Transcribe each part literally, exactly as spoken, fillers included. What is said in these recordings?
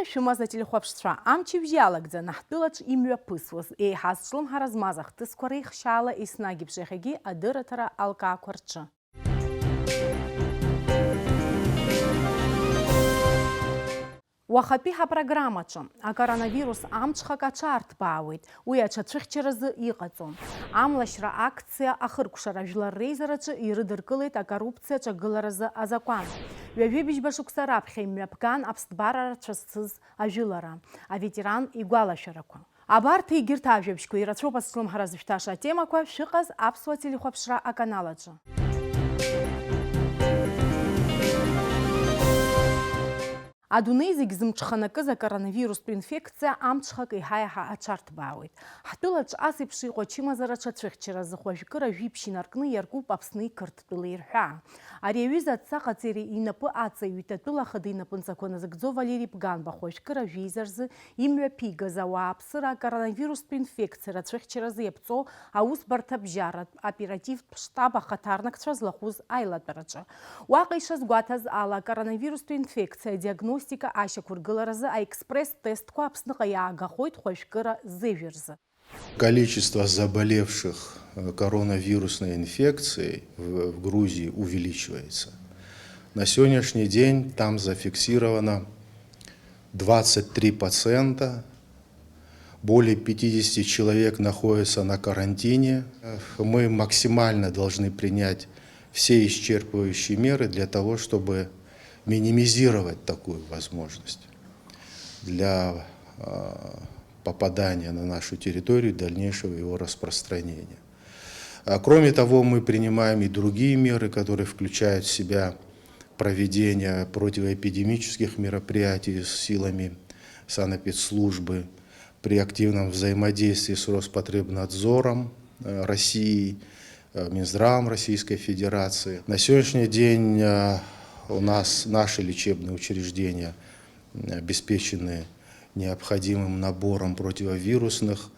Шәымаз ателехәаԥшцәа, амчыбжь иалагӡаны ҳтәылаҿ имҩаԥысуаз, еиҳа зҿлымҳара змаз ахҭысқәа реихшьаала еснагь еиԥш иахьагьы адырраҭара алкаақәа рҿы. Уахатәи ҳапрограммаҿы акоронавирус амҽхак аҽарҭбаауеит, уи аҽацәыхьчаразы иҟаҵом. Амлашьра акциа ахыркәшара жәлар реизараҿы ирыдыркылеит акоррупциа аҿагыларазы азакәан. Ҩажәи быжьба шықәса раԥхьа имҩаԥган аԥсҭбарара цәазцыз ажәылара, аветеран игәалашәарақәа. Абарҭ егьырҭ ажәабжьқәа ирацәоуп азҿлымҳара зышәҭаша атемақәа, шәыҟаз аԥсуа телехәаԥшра аканал аҿы. Адунеи зегь зымҽханакыз акоронавирустә инфекциа амҽхак еиҳа-еиҳа аҽарҭбаауеит. Ҳтәылаҿ ас еиԥш иҟоу ачымазара аҽацәыхьчаразы хәажәкыра жәиԥшь инаркны иаркуп Аԥсни Қырҭтәылеи рҳәаа. Ари аҩыза адҵа ҟаҵареи инапы аҵаҩит атәыла ахада инапынҵақәа назыгӡо Валери Бганба хәажәкыра жәеиза рзы имҩаԥигаз ауааԥсыра акоронавирустә инфекциа рацәыхьчаразы иаԥҵоу аусбарҭабжьаратә оперативтә штаб ахаҭарнакцәа злахәыз аилатәараҿы. Уаҟа ишазгәаҭаз ала, акоронавирустә инфекциа адиагностика ашьақәыргыларазы аекспресс-тестқәа Аԥсныҟа иаагахоит хәажәкыра зежә рзы. Количество заболевших, э, коронавирусной инфекцией в, в Грузии увеличивается. На сегодняшний день там зафиксировано двадцать три пациента, более пятидесяти человек находятся на карантине. Мы максимально должны принять все исчерпывающие меры для того, чтобы минимизировать такую возможность для, э, попадания на нашу территорию и дальнейшего его распространения. А, кроме того, мы принимаем и другие меры, которые включают в себя проведение противоэпидемических мероприятий с силами санэпидслужбы при активном взаимодействии с Роспотребнадзором, э, России, э, Минздравом Российской Федерации. На сегодняшний день, э, у нас наши лечебные учреждения, м, обеспечены необходимым набором противовирусных,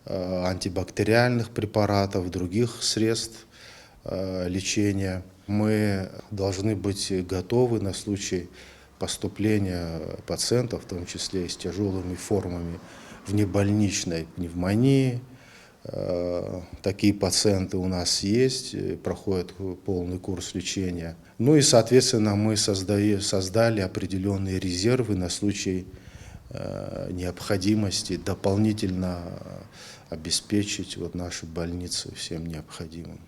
э, антибактериальных препаратов, других средств, э, лечения. Мы должны быть готовы на случай поступления пациентов, в том числе и с тяжелыми формами внебольничной пневмонии. Э, такие пациенты у нас есть, э, проходят полный курс лечения. Ну и, соответственно, мы создаё-, создали определённые резервы на случай, э, необходимости дополнительно, э, обеспечить вот наши больницы всем необходимым.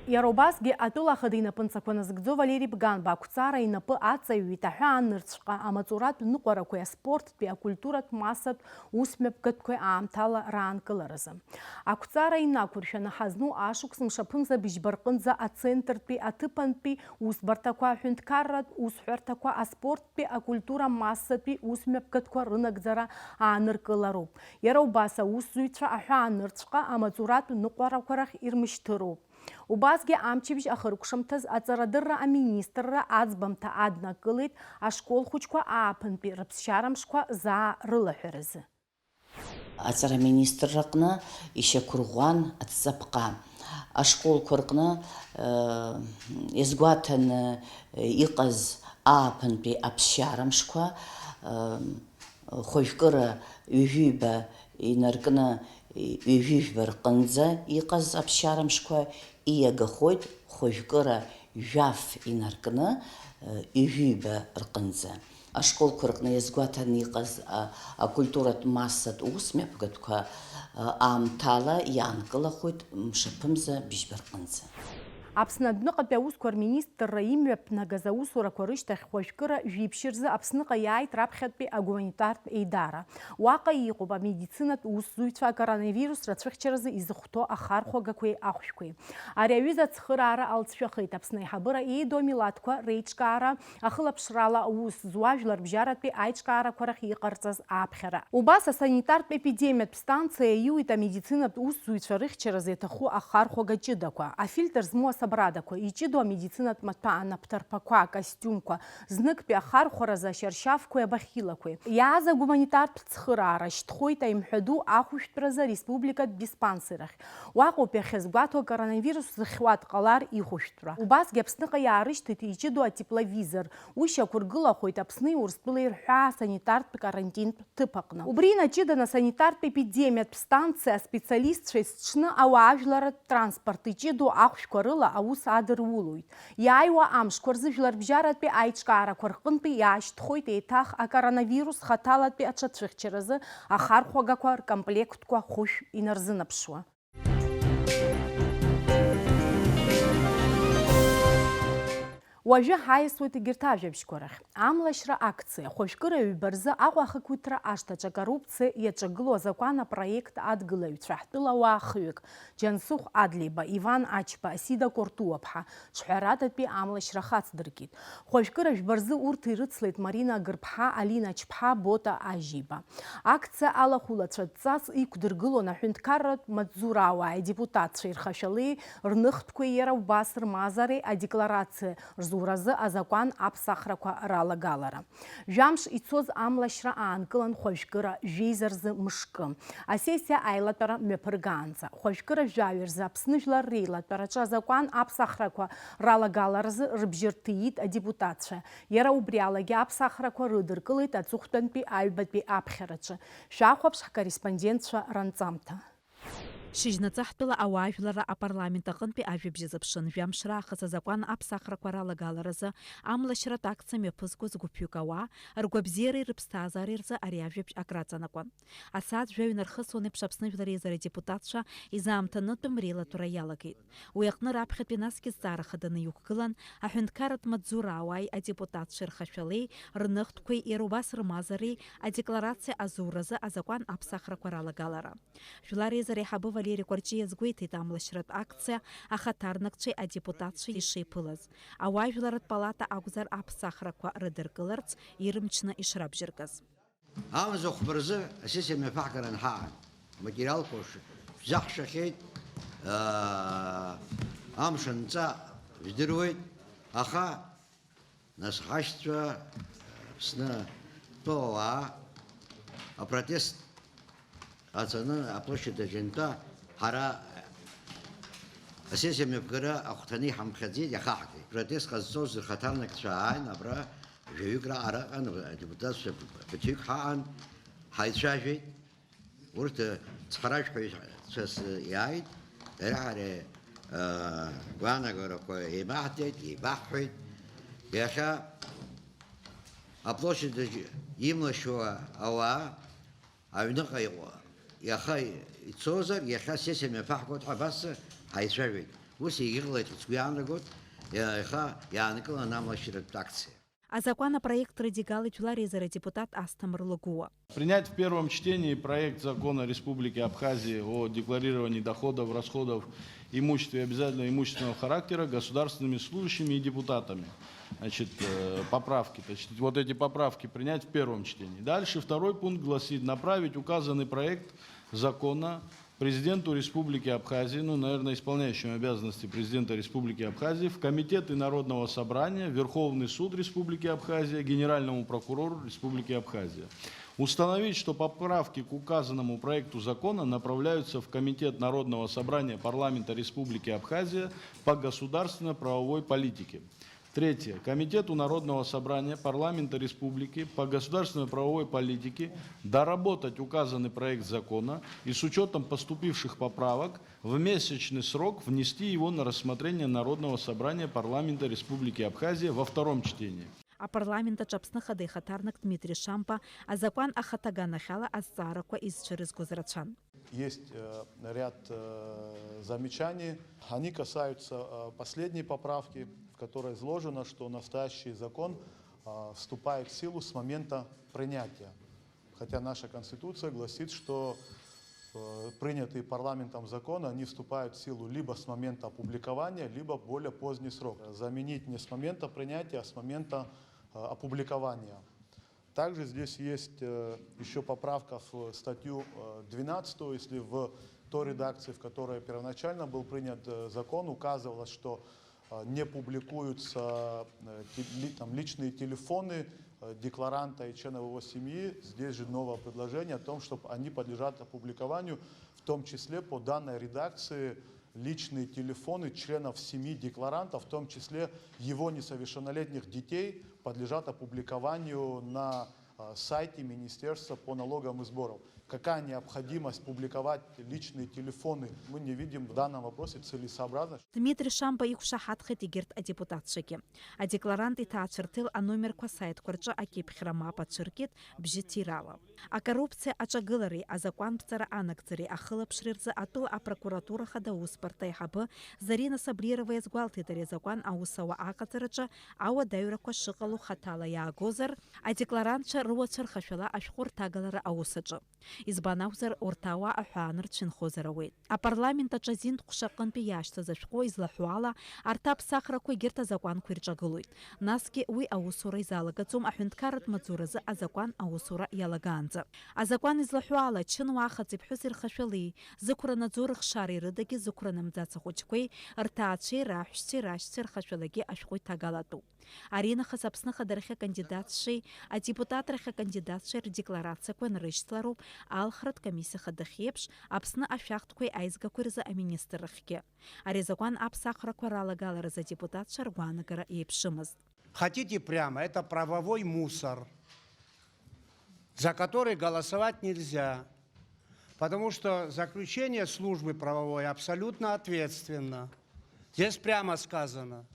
Иара убасгьы атәыла ахада инапынҵақәа назыгӡо Валери Бганба ақәҵара инапы аҵаҩит аҳәаа нырцәҟа амаҵуратә ныҟәарақәеи аспорттәи акультуратә массатә усмҩаԥгатәқәеи аамҭала раанкыларазы. Ақәҵара инақәыршәаны ҳазну ашықәс мшаԥымза быжьба рҟынӡа ацентртәи, аҭыԥантәи усбарҭақәа, аҳәынҭқарратә усҳәарҭақәа, аспорттәи, акультура массатәи усмҩаԥгатәқәа рынагӡара ааныркылароуп. Иара убас аусзуҩцәа аҳәаа нырцәҟа амаҵуратә ныҟәарақәа рахь ирмышьҭыроуп. Убасгьы амчыбжь ахыркәшамҭаз аҵарадырра аминистрра аӡбамҭа аднакылеит ашкол хәыҷқәа ааԥынтәи рыԥсшьарамшқәа заа рылаҳәаразы. Аҵара аминистрраҟны ишьақәырӷәӷәан адҵа ԥҟа. Ашколқәа рҟны, э, иазгәаҭаны иҟаз ааԥынтәи аԥсшьарамшқәа, э, хәажәкыра ҩажәиба инаркны, ҩажәижәба рҟынӡа иҟаз аԥсшьарамшқәа ииагахоит хәажәкыра жәаф инаркны, ҩажәиба рҟынӡа. Ашколқәа рҟны иазгәаҭаны иҟаз, а, акультуратә массатә усмҩаԥгатәқәа, а, аамҭала иаанкылахоит мшаԥымза быжьба рҟынӡа. Аԥсны адәныҟатәи аусқәа рминистрра имҩаԥнагаз аусурақәа рышьҭахь хәажәкыра жәиԥшь рзы Аԥсныҟа иааит раԥхьатәи агуманитартә еидара. Уаҟа иҟоуп амедицинатә усзуҩцәа акоронавирус рацәыхьчаразы изыхәҭоу ахархәагақәеи ахәшәқәеи. Ари аҩыза ацхыраара алҵшәахеит Аԥсны аиҳабыра еиду амилаҭқәа реиҿкаара, ахылаԥшрала аус зуа жәларбжьаратәи аиҿкаарақәа рахь иҟарҵаз аԥхьара. Убас асанитартә епидемиатә станциа ииуит амедицинатә усзуҩцәа рыхьчаразы иаҭаху ахархәага ҷыдақәа. Афильтр змоу Ҭабрадақәа, иҷыдоу амедицинатә маҭәа, анапҭарԥақәа, акостиумқәа, зныктәи ахархәаразы ашьаршьафқәеи абахьилақәеи. Иааз агуманитартә цхыраара шьҭхоит аимҳәаду ахәышәтәразы ареспубликатә диспансер ахь. Уаҟоуп иахьазгәаҭоу акоронавирус зыхьуа дҟалар ихәышәтәра. Убасгьы Аԥсныҟа иаарышьҭит иҷыдоу атепловизор. Уи шьақәыргылахоит Аԥсни Урыстәылеи рҳәаа санитартә карантинтә ҭыԥ аҟны. Убри инаҷыданы асанитартә епидемиатә станциа аспециалистцәа есҽны ауаажәларратә транспорт иҷыдоу ахәшәқәа рыла аус адырулоит. Иааиуа амшқәа рзы жәларбжьаратәи аиҿкаарақәа рҟынтәи иаашьҭхоит еиҭах акоронавирус хаҭалатәи аҽацәыхьчаразы ахархәагақәа ркомплектқәа хәышә инарзынаԥшуа. Уажәы ҳаиасуеит егьырҭ ажәабжьқәа рахь. Амлашьра акциа, хәажәкыра ҩба рзы Аҟәа ахақәиҭра ашҭаҿы акоррупциа иаҿагылоу азакәан апроект адгылаҩцәа, ҳтәылауаа хҩык, Џьансыхә Адлеиба, Иван Ачба, Асида Кортуаԥҳа, ҿҳәаратәи амлашьра хацдыркит. Хәажәкыра жәба рзы урҭ ирыцлеит Марина Гырԥҳа, Алина Чԥҳа, Бота Ажьиба. Акциа алахәылацәа дҵас иқәдыргылон аҳәынҭқарратә маҵзураа адепутатцәа ирхашәалеи, рныхтәқәеи иара убас рмазареи адекларациа рзуразы азакәан аԥсахрақәа ралагалара. Жәамш ицоз амлашьра аанкылан хәажәкыра жәеиза рзы мышкы. Асессиа аилатәара мҩаԥыргаанӡа. Хәажәкыра жәаҩа рзы Аԥсны жәлар реилатәараҿы азакәан аԥсахрақәа ралагаларазы рыбжьы рҭиит адепутатцәа. Иара убри алагьы аԥсахрақәа рыдыркылеит аҵыхәтәантәи аҩбатәи аԥхьараҿы. Шәахәаԥш ҳкорреспондентцәа ранҵамҭа. Шьыжьнаҵы ҳтәыла ауаажәларра апарламент аҟынтәи ажәабжь азыԥшын. Жәамш раахыс азакәан аԥсахрақәа ралагаларазы амлашьратә акциа мҩаԥызгоз гәыԥҩык ауаа ргәабзиареи рыԥсҭазаареи рзы ари ажәабжь акраҵанакуан. Асааҭ жәаҩа инархысуан еиԥш Аԥсны Жәлар Реизара адепутатцәа изаамҭанытәым реилатәара иалагеит. Уи аҟны раԥхьатәи насгьы зҵаара хаданы иқәгылан аҳәынҭқарратә маҵзураауааи адепутатцәеи рхашәалеи, рныхтәқәеи, иара убас рмазареи адекларациа азуразы азакәан аԥсахрақәа ралагалара. Жәлар Реизара аиҳабы Валери Кәарҷиа иазгәеиҭеит амлашьратә акциа ахаҭарнакцәеи адепутатцәеи ишеиԥылаз. Ауаажәларратә палата акәзар аԥсахрақәа рыдыркыларц ирымчны ишрабжьыргаз. Амза хәба рзы асиа мҩаԥаҳгара анҳаан, аматериалқәа шәзаҳшахьеит, аа, амш анҵа жәдыруеит, аха нас ҳашьцәа, Аԥсны тәоу ауаа апротест ҟаҵаны аплощадь аҿы ианҭәа, ҳара асессиа мҩаԥгара ахәҭаны иҳамԥхьаӡеит, иахаҳгеит. Протест ҟазҵоз рхаҭарнакцәа ааин, абра жәаҩык раҟара ыҟан, адепутатцәа ԥыҭҩык ҳаҟан, ҳаицәажәеит. Урҭ цхаражәҳәаҩцәас иааит, дара ҳара, э, гәаанагарақәа еибаҳҭеит, еибаҳҳәеит. Иахьа аплощадь аҿы имлашьуа ауаа аҩныҟа иҟоу, иаха ицозар, иахьа асессиа мҩаԥаҳгоит ҳәа абас ҳаицәажәеит. Ус егьыҟалеит ҳәа сгәы иаанагоит, иа-, иаха иаанкылан амлашьратә акциа. Азакәан апроект рыдигалеит Жәлар Реизара адепутат Асҭамыр Лагәыуа. Принять в первом чтении проект закона Республики Абхазии о декларировании доходов, расходов, имущества и обязательного имущественного характера государственными служащими и депутатами. Значит, э, поправки. Значит, вот эти поправки принять в первом чтении. Дальше второй пункт гласит: направить указанный проект закона президенту Республики Абхазии, ну, наверное, исполняющему обязанности президента Республики Абхазии, в Комитеты Народного Собрания, Верховный суд Республики Абхазия, Генеральному прокурору Республики Абхазия. Установить, что поправки к указанному проекту закона направляются в Комитет Народного Собрания Парламента Республики Абхазия по государственно-правовой политике. Третье. Комитету Народного Собрания Парламента Республики по государственной правовой политике доработать указанный проект закона и с учётом поступивших поправок в месячный срок внести его на рассмотрение Народного Собрания Парламента Республики Абхазия во втором чтении. Апарламент аҿы Аԥсны Ахада ихаҭарнак Дмитрий Шамба азакәан ахаҭа аганахьала азҵаарақәа изцәырызгоз рацәан. Есть, э, ряд, э, замечаний. Они касаются, э, последней поправки, в которой изложено, что настоящий закон, э, вступает в силу с момента принятия. Хотя наша Конституция гласит, что, э, принятые парламентом законы, они вступают в силу либо с момента опубликования, либо в более поздний срок. Заменить не с момента принятия, а с момента, э, опубликования. Также здесь есть, э, ещё поправка в статью, э, двенадцатую. Если в той редакции, в которой первоначально был принят э, закон, указывалось, что э, не публикуются э, те- ли- там, личные телефоны э, декларанта и членов его семьи. Здесь же новое предложение о том, чтобы они подлежат опубликованию, в том числе по данной редакции личные телефоны членов семьи декларанта, в том числе его несовершеннолетних детей, подлежат опубликованию на э, сайте Министерства по налогам и сборам. Какая необходимость публиковать личные телефоны? Мы не видим в данном вопросе целесообразности. Дмитри Шамба иқәшаҳаҭхеит егьырҭ адепутатцәагьы. Адекларант иҭаацәарҭел аномерқәа асаитқәа рҿы акьыԥхьра мап ацәыркит бжьы ҭирала. Акоррупциа аҿагылареи азакәанԥҵара анагӡареи ахылаԥшреи рзы атәыла апрокуратура хада аусбарҭа аиҳабы Зарина Саблирова иазгәалҭеит ари азакәан аус ауа аҟаҵараҿы ауадаҩрақәа шыҟало хаҭала иаагозар, адекларантцәа рыуацәа рхашәала ашәҟәы рҭагалара аус аҿы. Избан акәзар, урҭ ауаа аҳәаа нырцәынхозар ауеит. Апарламент аҿы азин ҟәша аҟынтәи иашьҭаз ашәҟәы излаҳәо ала, арҭ аԥсахрақәа егьырҭ азакәанқәа ирҿагылоит. Насгьы уи аусура изалагаӡом аҳәынҭқарратә маҵзуразы азакәан аусура иалагаанӡа. Азакәан излаҳәо ала, чынуаа хаҵеи ԥҳәыси рхашәалеи, зықәра наӡоу рыхшареи рыдагьы зықәра нымӡац ахәыҷқәеи, рҭаацәеи, раҳәшьцәеи, рашьцәеи рхашәалагьы ашәҟәы иҭагалатәуп. Аринахыс Аԥсны Ахадарахьы акандидатцәеи адепутатрахь акандидатцәеи рдекларациақәа анрышьҭлароуп алхратә комиссиа хадахь еиԥш Аԥсны ашәахтәқәеи аизгақәеи рзы аминистррахьгьы. Ари азакәан аԥсахрақәа ралагаларазы адепутатцәа ргәаанагара еиԥшымызт. Хотите прямо, это правовой мусор, за который голосовать нельзя, потому что заключение службы правовой абсолютно ответственно. Здесь прямо сказано.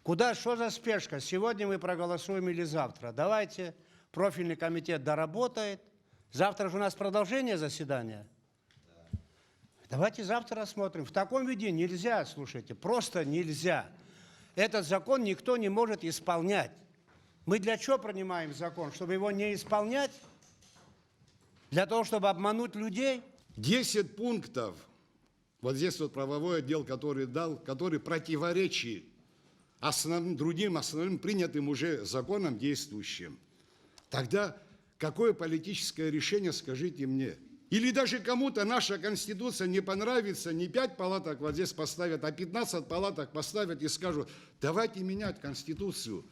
Куда, что за спешка? Сегодня мы проголосуем или завтра? Давайте, профильный комитет доработает. Завтра же у нас продолжение заседания. Давайте завтра рассмотрим. В таком виде нельзя, слушайте, просто нельзя. Этот закон никто не может исполнять. Мы для чего принимаем закон? Чтобы его не исполнять? Для того, чтобы обмануть людей? Десять пунктов. Вот здесь вот правовой отдел, который дал, который противоречит основным, другим основным принятым уже законам действующим. Тогда какое политическое решение, скажите мне? Или даже кому-то наша Конституция не понравится, не пять палаток вот здесь поставят, а пятнадцать палаток поставят и скажут: «Давайте менять Конституцию,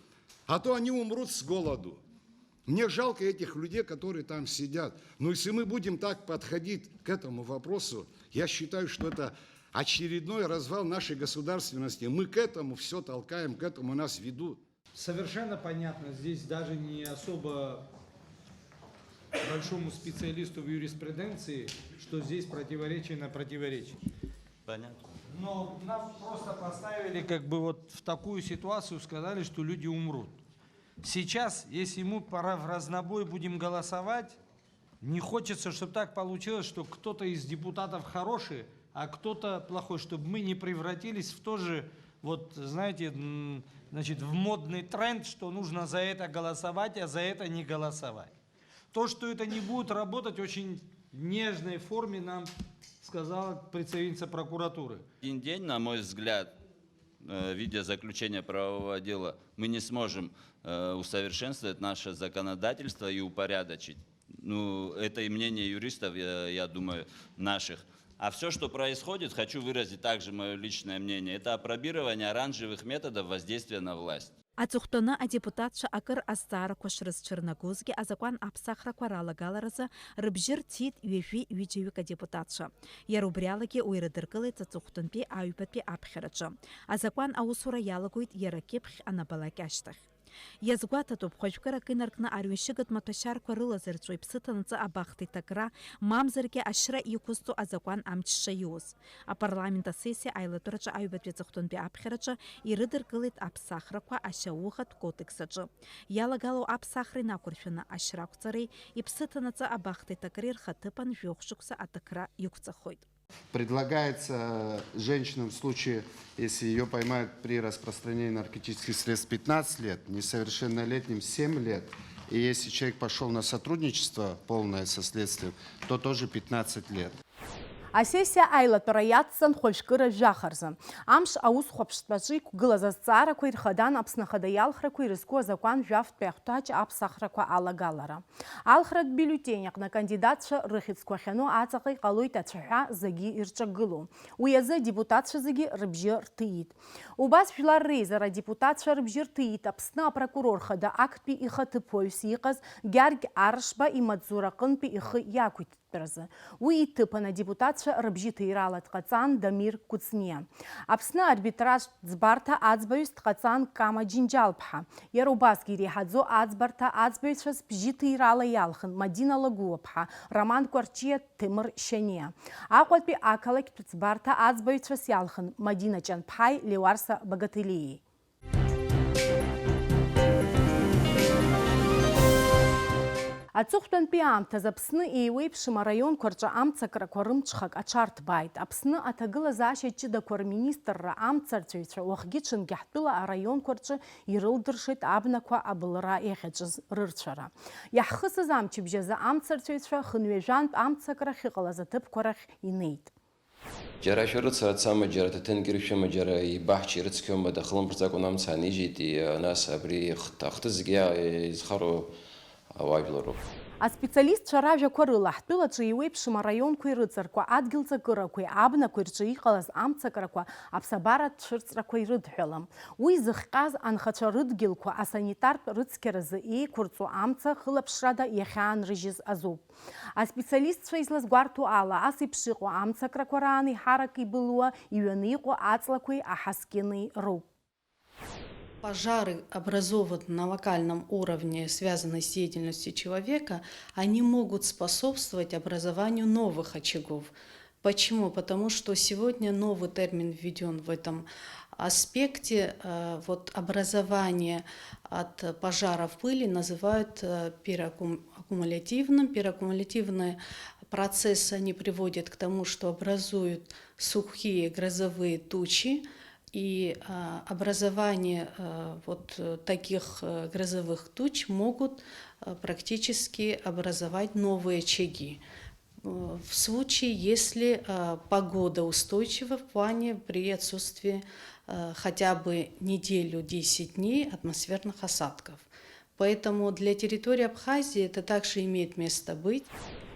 а то они умрут с голоду». Мне жалко этих людей, которые там сидят. Но если мы будем так подходить к этому вопросу, я считаю, что это очередной развал нашей государственности. Мы к этому все толкаем, к этому нас ведут. Совершенно понятно, здесь даже не особо большому специалисту в юриспруденции, что здесь противоречие на противоречии. Понятно. Но нас просто поставили как бы вот в такую ситуацию, сказали, что люди умрут. Сейчас, если мы пора в разнобой будем голосовать, не хочется, чтобы так получилось, что кто-то из депутатов хороший, а кто-то плохой, чтобы мы не превратились в тоже, вот, знаете, м, значит, в модный тренд, что нужно за это голосовать, а за это не голосовать. То, что это не будет работать, очень нежной форме нам сказала представительница прокуратуры. Один день, на мой взгляд, э, видя заключение правового отдела, мы не сможем э, усовершенствовать наше законодательство и упорядочить. Ну, это и мнение юристов, я, я думаю, наших. А все, что происходит, хочу выразить также мое личное мнение, это апробирование оранжевых методов воздействия на власть. Аҵыхәтәаны адепутатцәа акыр азҵаарақәа шрызцәырнагозгьы азакәан аԥсахрақәа ралагаларазы рыбжьы рҭиит ҩажәи ҩыџьаҩык адепутатцәа. Иара убри алагьы уи рыдыркылеит аҵыхәтәантәи аҩбатәи аԥхьараҿы. Азакәан аусура иалагоит иара кьыԥхь анабалак ашьҭахь. Иазгәаҭатәуп, хәажәкырак инаркны арҩашьыгатә маҭәашьарқәа рылазырҵәо иԥсы ҭанаҵы абахҭа иҭакра, мамзаргьы ашьра иқәызҵо азакәан амч шаиуз. Апарламент асессиа аилатәараҿы аҩбатәи аҵыхәтәантәи аԥхьараҿы ирыдыркылеит аԥсахрақәа ашьауӷатә кодекс аҿы. Иалагало аԥсахра инақәыршәаны ашьра ақәҵареи иԥсы ҭанаҵы абахҭа иҭакреи рхаҭыԥан жәохә шықәса аҭакра иқәҵахоит. Предлагается женщинам в случае, если её поймают при распространении наркотических средств, пятнадцать лет, несовершеннолетним семь лет, и если человек пошёл на сотрудничество полное со следствием, то тоже пятнадцать лет. Асессиа аилатәара иацҵан хәажәкыра жәаха рзы. Амш аусхәаԥштәаҿы иқәгылаз азҵаарақәа ирхадан Аԥсны Ахада иалхрақәа ирызку азакәан жәафтәи ахәҭаҷ аԥсахрақәа алагалара. Алхратә биуллетень аҟны акандидатцәа рыхьӡқәа ахьану аҵаҟа иҟалоит ацәаҳәа зегьы ирҿагылоу. Уи азы адепутатцәа зегьы рыбжьы рҭиит. Убас Жәлар Реизара адепутатцәа рыбжьы рҭиит Аԥсны апрокурор хада актәи ихаҭыԥуаҩс иҟаз Гьаргь Арышба имаҵзура аҟынтәи ихы иақәиҭтәразы. Уи иҭыԥан адепутатцәа рыбжьы ҭыҩрала дҟаҵан Дамир Кәыҵниа. Аԥсны арбитражтә ӡбарҭа аӡбаҩыс дҟаҵан Кама Џьынџьал-ԥҳа. Иара убасгьы иреиҳаӡоу аӡбарҭа аӡбаҩцәас бжьы ҭыҩрала иалхын Мадина Лагәуа-ԥҳа, Роман Кәарҷиа, Ҭемыр Шьаниа. Аҟәатәи ақалақьтә ӡбарҭа аӡбаҩцәас иалхын Мадина Ҷанԥҳаи Леуарса Багателиеи. Аҵыхәтәантәи аамҭазы Аԥсны еиуеиԥшым араионқәа рҿы амцакрақәа рымҽхак аҽарҭбааит. Аԥсны аҭагылазаашьа ҷыдақәа рминистрра амцарҵаҩцәа уахгьы-ҽынгьы ҳтәыла араионқәа рҿы ирылдыршеит абнақәа абылра иахьаҿыз рырцәара. Иаҳхысыз амчыбжь азы амцарҵаҩцәа хынҩажәантә амцакра ахьыҟалаз аҭыԥқәа рахь инеит. Џьара шәарыцара цама, џьара ҭаҭынгьы ршәыма, џьара еибаҳча ирыцқьома, дахылымԥрӡакәа амца анижьит, и-, нас абри хҭ-, ахҭыс зегьы изхароу ауаажәлароуп. Аспециалистцәа ражәақәа рыла, ҳтәылаҿы еиуеиԥшым араионқәа ирыҵаркуа адгьыл ҵакырақәеи абнақәеи рҿы иҟалаз амцакрақәа аԥсабаратә цәырҵрақәа ирыдҳәалам. Уи зыхҟьаз анхацәа рыдгьылқәа асанитартә рыцқьаразы еиқәырҵо амца хылаԥшрада иахьаанрыжьыз азоуп. Аспециалистцәа излазгәарҭо ала, ас еиԥш иҟоу амцакрақәа раан еиҳарак ибылуа иҩаны иҟоу аҵлақәеи аҳаскьыни роуп. Пожары, образованные на локальном уровне, связанные с деятельностью человека, они могут способствовать образованию новых очагов. Почему? Потому что сегодня новый термин введён в этом аспекте. Э, вот образование от пожаров пыли называют, э, переаккум-, аккумулятивным. Переаккумулятивные процессы, они приводят к тому, что образуют сухие грозовые тучи, и, а, образование, э, вот, э, таких, э, грозовых туч могут, э, практически образовать новые очаги. Э, в случае, если, э, погода устойчива в плане при отсутствии, э, хотя бы неделю, десять дней атмосферных осадков. Поэтому для территории Абхазии это также имеет место быть.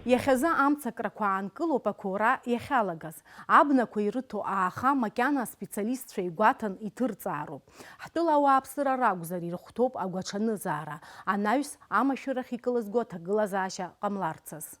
Иахьазы амцакрақәа аанкылоуп ақәоура иахьалагаз. Абнақәа ирыҭо ааха макьана аспециалистцәа игәаҭан иҭырҵаароуп. Ҳтәыла ауааԥсыра ракәзар ирыхәҭоуп агәаҽанызаара, анаҩс амашәырахь икылызго аҭагылазаашьа ҟамларцаз.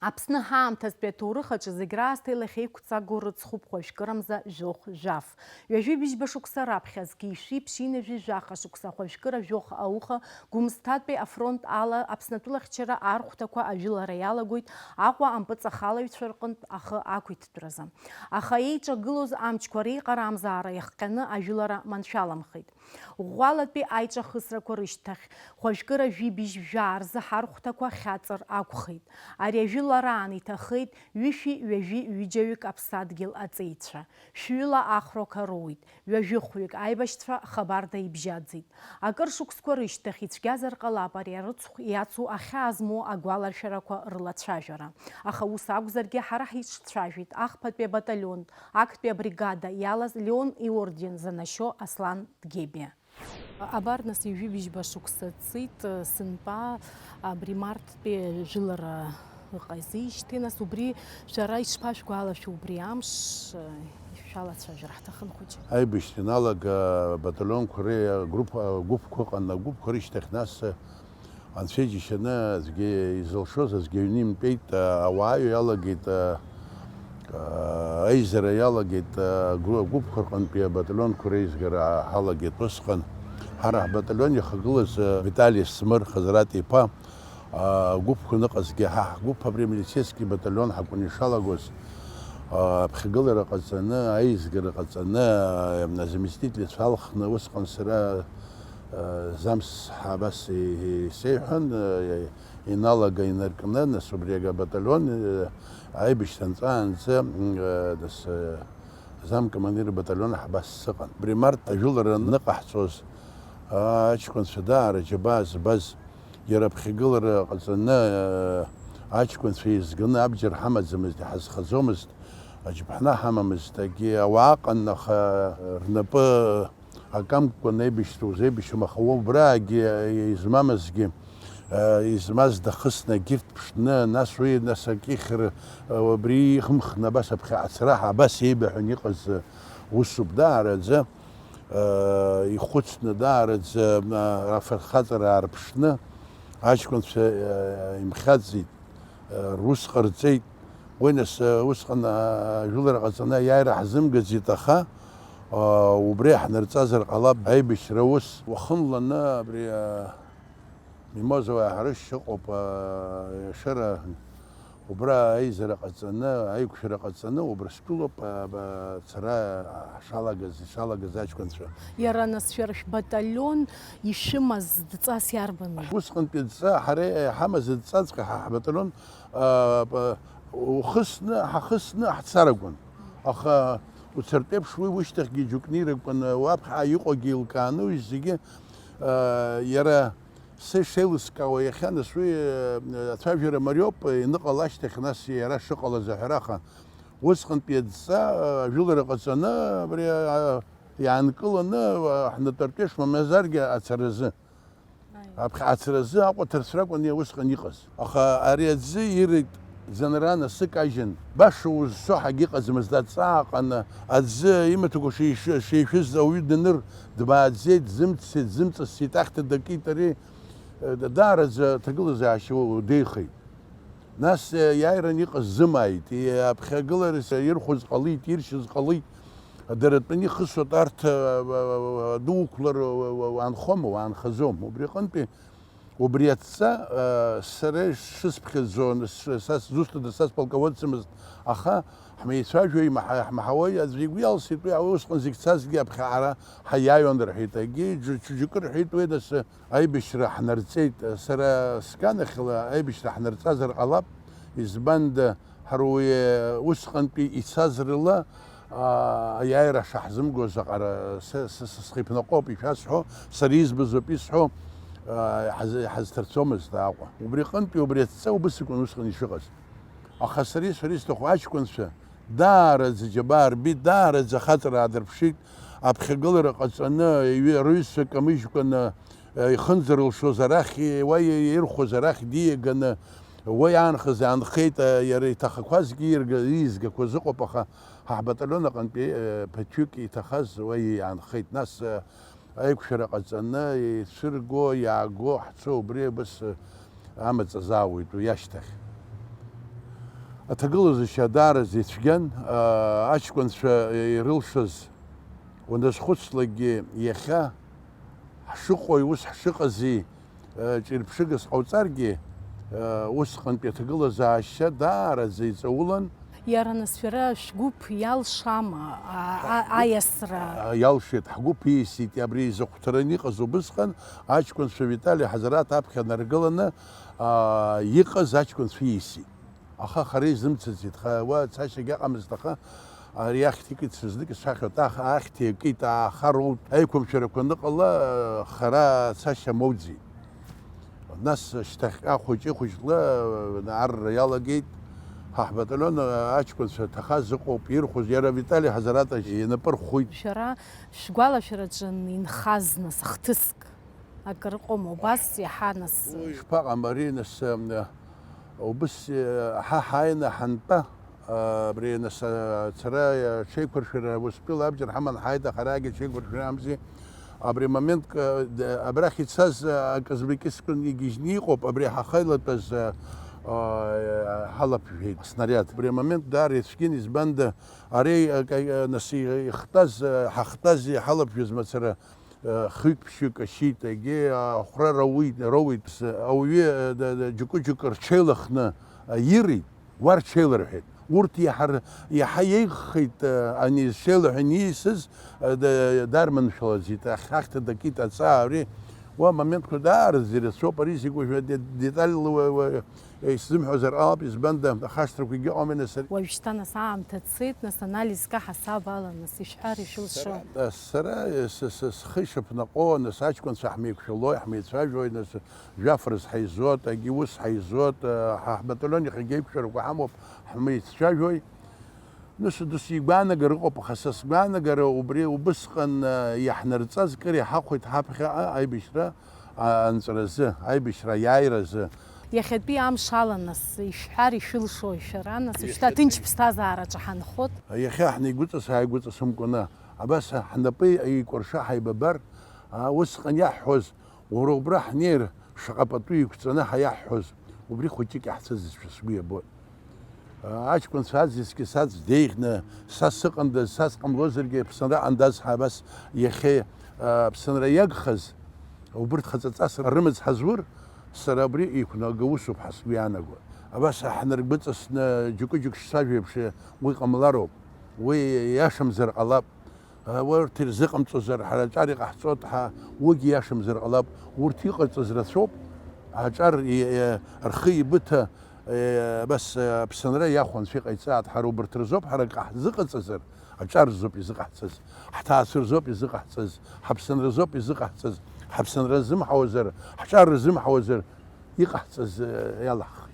Аԥсны ҳаамҭазтәи аҭоурых аҿы зегь раасҭа илахьеиқәҵагоу рыцхәуп хәажәкырамза жәохә-жәаф. Ҩажәи быжьба шықәса раԥхьа зқьи шәи ԥшьынҩажәи жәаха шықәса хәажәкыра жәохә ауха Гәымсҭатәи афронт ала Аԥснатәылахьчара архәҭақәа ажәылара иалагоит Аҟәа ампыҵахалаҩцәа рҟынтә ахы ақәиҭтәразы. Аха еиҿагылоз амчқәа реиҟарамзаара иахҟьаны ажәылара маншәаламхеит. Ӷәӷәалатәи аиҿахысрақәа рышьҭахь, хәажәкыра жәибжь жәаа рзы ҳархәҭақәа хьаҵыр акәхеит. Ари ажәылараан иҭахеит ҩышәи ҩажәи ҩыџьаҩык аԥсадгьыл аҵеицәа. Шәҩыла ахәрақәа роуит, ҩажәи хәҩык аибашьцәа хабарда ибжьаӡит. Акыр шықәсқәа рышьҭахь ицәгьазар ҟалап ари арыцхә иацу ахьаа змоу агәаларшәарақәа рылацәажәара. Аха ус акәзаргьы, ҳара ҳиҿцәажәеит ахԥатәи абаталион, актәи абригада иалаз Леон иорден занашьо Аслан Дгебиа. Абар нас ҩажәи быжьба шықәса ҵит, сынтәа абри марттәи жәылара ыҟазижьҭеи, нас убри шәара ишԥашәгәалашәо убри амш, шәалацәажәар ҳҭахын хәыҷы. Аибашьра иналага абаталионқәа реи агрупп-, агәыԥқәа ыҟан, агәыԥқәа рышьҭахь нас Анцәа иџьашьаны аӡәгьы изылшоз аӡәгьы аҩны имтәеит, ауаа иалагеит, а, а, аизара иалагеит, а, гәы-, агәыԥқәа рҟынтәи абаталионқәа реизгара ҳалагеит. Усҟан ҳара ҳбаталион иахагылаз, а, Витали Смыр Хазрат иԥа, а, агәыԥқәа ныҟазгьы ҳа ҳгәыԥ абри амилицейский баталион ҳакәын ишалагоз, а, аԥхьагылара ҟаҵаны, аизгара ҟаҵаны, а, азаместительцәа алхны усҟан сара Замс абас исеиҳәан, иналага инаркны, нас убри абаталион аибашьра анҵаанӡа, нас замкомандир абаталион ҳабас сыҟан. Убри март ажәылара аныҟаҳҵоз, аҷкәынцәа даара џьабаа збаз, Иара аԥхьагылара ҟаҵаны, аҷкәынцәа еизганы абџьар ҳамаӡамызт, иҳазхаӡомызт, аџьаԥҳаны ҳамамызт, егьи ауаа ыҟан, аха рнапы акамкәан еибашьра узеибашьуам, аха убраагьы измамызгьы, измаз дахысны, егьырҭ ԥшны, нас уи, нас, акьыхьра, убри ихымхны абас аԥхьа ацара, абас еибаҳәан иҟаз усуп даараӡа. Ихәыцны даараӡа афырхаҵара аарԥшны, аҷкәынцәа имхьаӡеит, рус ҟарҵеит. Уи нас усҟан ажәылара ҟаҵаны аиааира ҳзымгаӡеит, аха убри ҳнарҵазар ҟалап аибашьра аус. Уахынланы абри Мимоза уаҳарышь ыҟоуп, а, Ешыра, убра аизара ҟаҵаны, аиқәшәара ҟаҵаны, убра стәылоуп, а, ба-, ацара ҳшалагаз, ишалагаз аҷкәынцәа. Иара, нас, шәара шәбаталион ишәымаз дҵас иарбану? Усҟантәи адҵа ҳара иҳамаз адҵаҵәҟьа ҳа ҳбаталион, а, ба-, ухысны, ҳахысны ҳцаракәын. Аха уцартә еиԥш уи ушьҭахьгьы џьоук ниракәын, уаԥхьа иҟоугьы еилкааны, уи зегьы, а, иара Са ишеилыскаауа иахьа, нас, уи, э, ацәажәара мариоуп, э, ианыҟала ашьҭахь, нас иара шыҟалаз аҳәара, аха усҟантәи адҵа, э, ажәылара ҟаҵаны, абри, э, иаанкыланы, э, ҳнатәартәи шмамазаргьы ацаразы, аԥхьа ацаразы Аҟәа ҭарцәракәын усҟан иҟаз. Аха ари аӡы ирит. Ӡынра насык ажьын. Баша узцо ҳагьыҟаӡамызт, аҵаа ҟаны, аӡы имаҭәақәа шишәы-, шишәыз ауаҩы даныр, дмааӡеит, дзымццеит, дзымҵысцеит, ахьҭа дакит ари, э, даараӡа аҭагылазаашьа деихеит. Нас, э, иааиран иҟаз зымааит, и-, аԥхьагыларас ирхәыз ҟалеит, иршьыз ҟалеит, дара тәаны ихысуа тәарҭа, э, э, э, дукәлар, э, э, э, уаанхома, уаанхаӡом. Убри аҟынтәи Убри адҵа, э, сара ишысԥхьаӡо, ш-, са сзусҭада, са сполководцымызт, аха ҳмеицәажәо, имаҳа-, ҳмаҳауа аӡәы игәы иалсит, уи усҟан зегь цазгьы аԥхьаҟара ҳаиааиуан рҳәеит, егьи џь-, џь-, џьоукы рҳәеит, уи нас аибашьра ҳнарҵеит, сара сганахьала аибашьра ҳнарҵазар ҟалап, избанда, Ҳара уи усҟантәи ицаз рыла, аа, аиааира шаҳзымгоз аҟара са, са, са схы иԥнаҟоуп ишәасҳәо, сара избаз ауп исҳәо, аа, иҳаз-, иҳазҭарцомызт Аҟәа. Убри аҟынтәи убри адҵа убыс акәын усҟан ишыҟаз. Аха сара исҳәар исҭаху аҷкәынцәа даараӡа џьабаа рбеит, даараӡа ахаҵара аадырԥшит, аԥхьагылара ҟаҵаны, иҩ-, рҩызцәа камыжькәаны, ихынӡарылшоз арахь, уа ирхәыз арахь диаганы, уа иаанхаз аанхеит, иара иҭахақәазгьы ирга-, иизгақәаз ыҟоуп, аха ҳа ҳбаталион аҟынтәи, э, ԥыҭҩык иҭахаз уа иаанхеит. Нас, э, аиқәшәара ҟаҵаны, ицәырго, иааго ҳцо, убри абас, э, амаҵ азаауеит уи ашьҭахь. Аҭагылазашьа даараӡа ицәгьан, э, аҷкәынцәа ирылшаз уаназхәыцлакгьы, иахьа ҳшыҟои, ус ҳшыҟази, э, ҿырԥшыгас ҟауҵаргьы, э, усҟантәи аҭагылазаашьа даараӡа иҵаулан. Иара, нас, шәара шәгәыԥ иалшама, а, а, аиасра? А, иалшеит, ҳгәыԥ ииасит, абри изыхәҭараны иҟаз убысҟан, аҷкәынцәа Витали Ҳазараҭ аԥхьа наргыланы, а, иҟаз аҷкәынцәа ииасит. Аха хара изымцаӡеит, ха-, уа цашьагьы ыҟамызт, аха ари ахьҭа икит, сызнык исҳәахьоуп, аха ахьҭа иакит, ааха роут, аиқәымшәарақәа аныҟала, хара цашьа моуӡеит. Нас шьҭахьҟа хәыҷы-хәыҷла арра иалагеит, ҳа ҳбаталион аҷкәынцәа ҭахаз ыҟоуп, ирхәыз, иара Витали Ҳазараҭ инапы рхәит. Шәара шәгәалашәараҿы инхаз, нас, ахҭыск? Акыр ыҟоума убас иаҳа, нас? Уи шԥаҟам, ари, нас, м, убыс, э, ҳа ҳааины ҳантәа, а, абри, нас, а, ацара, а, аҽеиқәыршәара, Урыстәыла абџьар ҳаман ҳааит, аха арагьы аҽеиқәыршәара амзи. Абри моментк, а, д-, абрахь ицаз, а, аказбекистқәа игьежьны иҟоуп, абри ҳахьеилатәаз, а, а, ҳалаԥжәеит аснариад. Абри амомент даара ицәгьан, избанда, ари, а, ка-, а, нас, и-, ихтәаз, а, ҳахтәази ҳалаԥжәаз мацара, Хҩык-ԥшьҩык ашьит, егьи ахәра роуит, роуит. Ауаҩы, д-, д-, џьыкәы-џьыкәы рҽеилахны ирит, уа рҽеиларҳәеит. Урҭ иаҳар-, иаҳа еиӷьхеит, ани зҽеилаҳәаны ииасыз, д-, дарманшәалаӡеит, ахь-, ахьҭа дакит аҵаа ари. Уа моментқәа даараӡа ирацәоуп, ари зегь уажәы де-, детальла уа-, уа-, исзымҳәозар ҟалап, избанда, ахашҭрақәа егьыҟами, нас, ари. Уажәшьҭа, нас, аамҭа цеит, нас, анализк аҳасаб ала, нас, ишәҳәар ишәылшо. Сара, сара, с-, с-, схы ишыԥнаҟо, нас, аҷкәынцәа ҳмеиқәшәалои, ҳмеицәажәои, нас, жәаф рзы ҳаизоит, егьи ус ҳаизоит, ҳа ҳбаталион иахьагьы аиқәшәарақәа ҳамоуп, ҳмеицәажәои. Нас, дас игәаанагара ыҟоуп, аха са сгәаанагара убри убысҟан, а, иаҳнарҵаз кыр иҳахәеит ҳаԥхьаҟа аибашьра, а, анҵәразы, аибашьра аиааиразы. Иахьатәи амш ала, нас, ишәҳәар ишәылшои шәара, нас, уажәшьҭа ҭынч ԥсҭазаараҿы ҳанхоит. Иахьа ҳнеигәыҵас-ааигәыҵасымкәаны, абас ҳнапы еикәырша ҳаибабар, а, усҟан иаҳҳәоз, уара убра ҳнеир, шаҟа пату еиқәҵаны ҳаиаҳҳәоз, убри хәыҷык иаҳцәыӡызшәа сгәы иабоит. Аҷкәынцәа аӡӷьыцгьы саӡә деиӷьны, са сыҟандаз, са сҟамлозаргьы, Аԥсынра андаз ҳәа абас иахьа, а, Аԥсынра иагхаз, убырҭ хаҵаҵас рымаҵ ҳазур, сара абри еиқәнага усуп ҳәа сгәы иаанаго. Абас ҳнаргәыҵасны џьыкәы-џьыкә шсажәеиԥш уи ҟамлароуп. Уи иашамзар ҟалап. Урҭ ирзыҟамҵозар, ҳара аҿар иҟаҳҵоит ҳәа, уигьы иашамзар ҟалап. Урҭ иҟарҵаз рацәоуп. Аҿар и-, и-, рхы еибыҭа, е, абас, е, Аԥсынра иахәо Анцәа иҟаиҵааит. Ҳара убарҭ рзоуп ҳара акы ҳзыҟаҵазар, аҿар рзоуп изыҟаҳҵаз. Ҳҭаацәа рзоуп изыҟаҳҵаз. Ҳаԥсынра азоуп изыҟаҳҵаз. Ҳаԥсынра рзымҳауазар, ҳҿар рзымҳауазар, иҟаҳҵаз, э, иалаҳхит.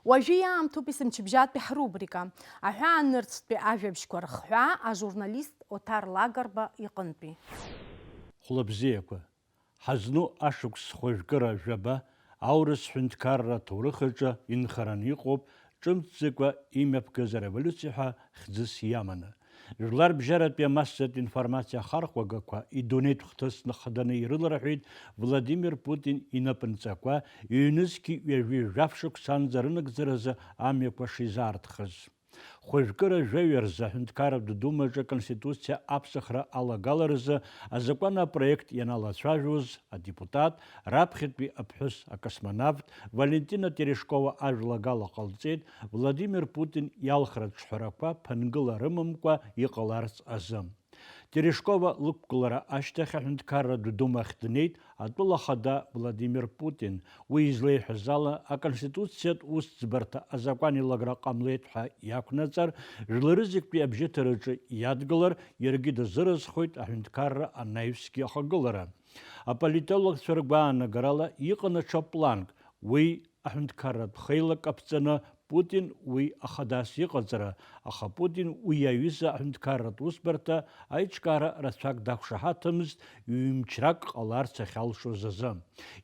Уажәы иаамҭоуп есымчыбжьатәи ҳрубрика, аҳәаанырцәтәи ажәабжьқәа рхҳәаа, ажурналист Оҭар Лагарба иҟынтәи. Хәлабзиақәа, ҳазну ашықәс хәажәкыра жәаба аурыс ҳәынҭқарра аҭоурых аҿы инхараны иҟоуп, ҿымҭӡакәа имҩаԥгаз ареволиуциа ҳәа хьӡыс иаманы. Жәларбжьаратәи амассатә информациа ахархәагақәа идунеитә хҭысны хаданы ирыларҳәеит Владимир Путин инапынҵақәа ҩнызқьи ҩажәи жәаф шықәсанӡа рынагӡаразы амҩақәа шизаарҭхыз. Хәажәкыра жәаҩа рзы аҳәынҭқарратә Думаҿы Аконституциа аԥсахра алагаларазы азакәан апроект ианалацәажәоз адепутат, раԥхьатәи аԥҳәыс акосмонавт Валентина Терешкова ажәлагала ҟалҵеит Владимир Путин иалхратә ҿҳәарақәа ԥынгыла рымамкәа иҟаларц азы. Терешкова лықәгылара ашьҭахь аҳәынҭқарратә Думахь днеит атәыла ахада Владимир Путин. Уи излеиҳәаз ала, аконституциатә усӡбарҭа азакәан илагара ҟамлеит ҳәа иақәнаҵар, жәлары зегьтәи абжьыҭараҿы иадгылар, иаргьы дазыразхоит аҳәынҭқарра анаҩсгьы ахагылара. Аполитологцәа ргәаанагарала иҟан аҽа планк, уи аҳәынҭқарратә хеилак аԥҵаны Путин уи ахадас иҟаҵара, аха Путин уи аҩыза аҳәынҭқарратә усбарҭа аиҿкаара рацәак дақәшаҳаҭымызт, ҩымчрак ҟаларц ахьалшоз азы.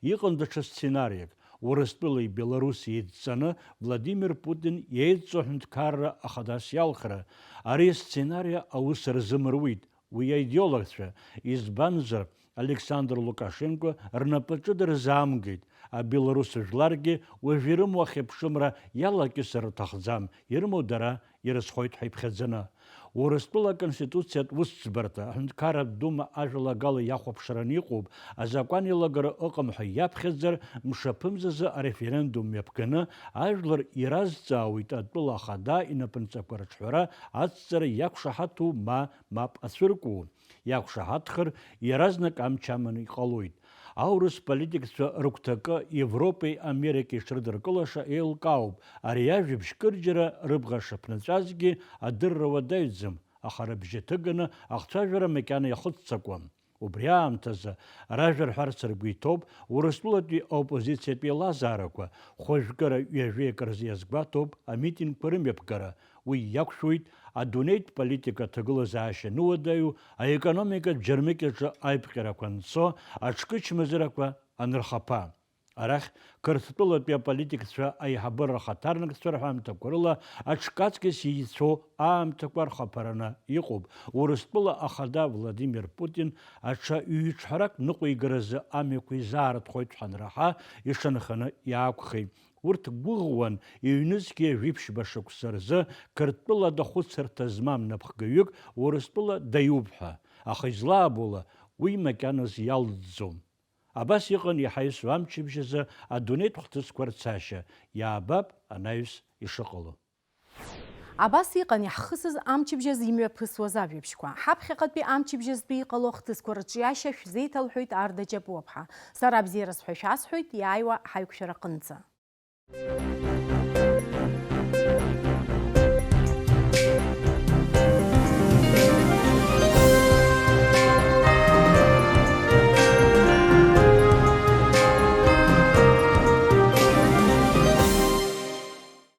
Иҟан даҽа сценариак, Урыстәылеи Беларуси еидҵаны Владимир Путин иеидҵо аҳәынҭқарра ахадас иалхра. Ари асценариа аус рзымруит, уи аидеологцәа, избанзар, Александр Лукашенко рнапаҿы дырзаамгеит, абеларус жәларгьы уажә ирымоу ахьыԥшымра иалакьысыр рҭахӡам, ирымоу дара ирызхоит ҳәа иԥхьаӡаны. Урыстәыла Аконституциатә усӡбарҭа, аҳәынҭқарратә Дума ажәалагала иахәаԥшраны иҟоуп, азакәан илагара ыҟам ҳәа иаԥхьаӡар, мшаԥымзазы ареферендум мҩаԥганы, ажәлар иразҵаауеит атәыла ахада инапынҵақәа рыҿҳәара ацҵара иақәшаҳаҭу ма мап ацәыркуу. Иақәшаҳаҭхар, иаразнак амч аманы иҟалоит. Аурыс политикцәа рыгәҭакы Европеи Америкеи шрыдыркылаша еилкаауп, ари ажәабжь кырџьара рыбӷа шыԥнаҵәазгьы адырра уадаҩӡам, аха рыбжьы ҭыганы ахцәажәара макьана иахыццакуам. Убри аамҭазы, ражәа рҳәарц ргәы иҭоуп Урыстәылатәи аоппозициатә еилазаарақәа, хәажәкыра ҩажәеик рзы иазгәаҭоуп амитингқәа рымҩаԥгара, уи иақәшәоит адунеитә политика аҭагылазаашьа ануадаҩу, аекономикатә џьармыкьаҿы аиԥҟьарақәа анцо, аҿкы чмазарақәа анырхаԥа. Арахь, Қырҭтәылатәи аполитикцәа аиҳабыра рхаҭарнакцәа рҳәамҭақәа рыла аҽкаҵкьыс еицәоу аамҭақәа рхаԥараны иҟоуп. Урыстәыла ахада Владимир Путин аҽа ҩ-ҿҳәарак ныҟәигаразы амҩақәа изаарыҭхоит ҳәа анраҳа, ишанханы иаақәхеит. Урҭ гәыӷуан ҩнызқьи жәиԥшьба шықәса рзы Қырҭтәылада хәыцырҭа змам напхгаҩык Урыстәыла даиуп ҳәа, аха излаабо ала уи макьаназ иалҵӡом. Абас иҟан иҳаҩсуа амчыбжь азы адунеитә хҭысқәа рцашьа, иаабап анаҩс ишыҟало. Абас иҟан иаҳхысыз амчыбжьаз имҩаԥысуаз ажәабжьқәа. Ҳаԥхьаҟатәи амчыбжьазтәи иҟало ахҭысқәа рыҿиашьа шәзеиҭалҳәоит Арда Џьапуаԥҳа. Сара абзиара сҳәа шәасҳәоит, иааиуа ҳаиқәшәара аҟынӡа.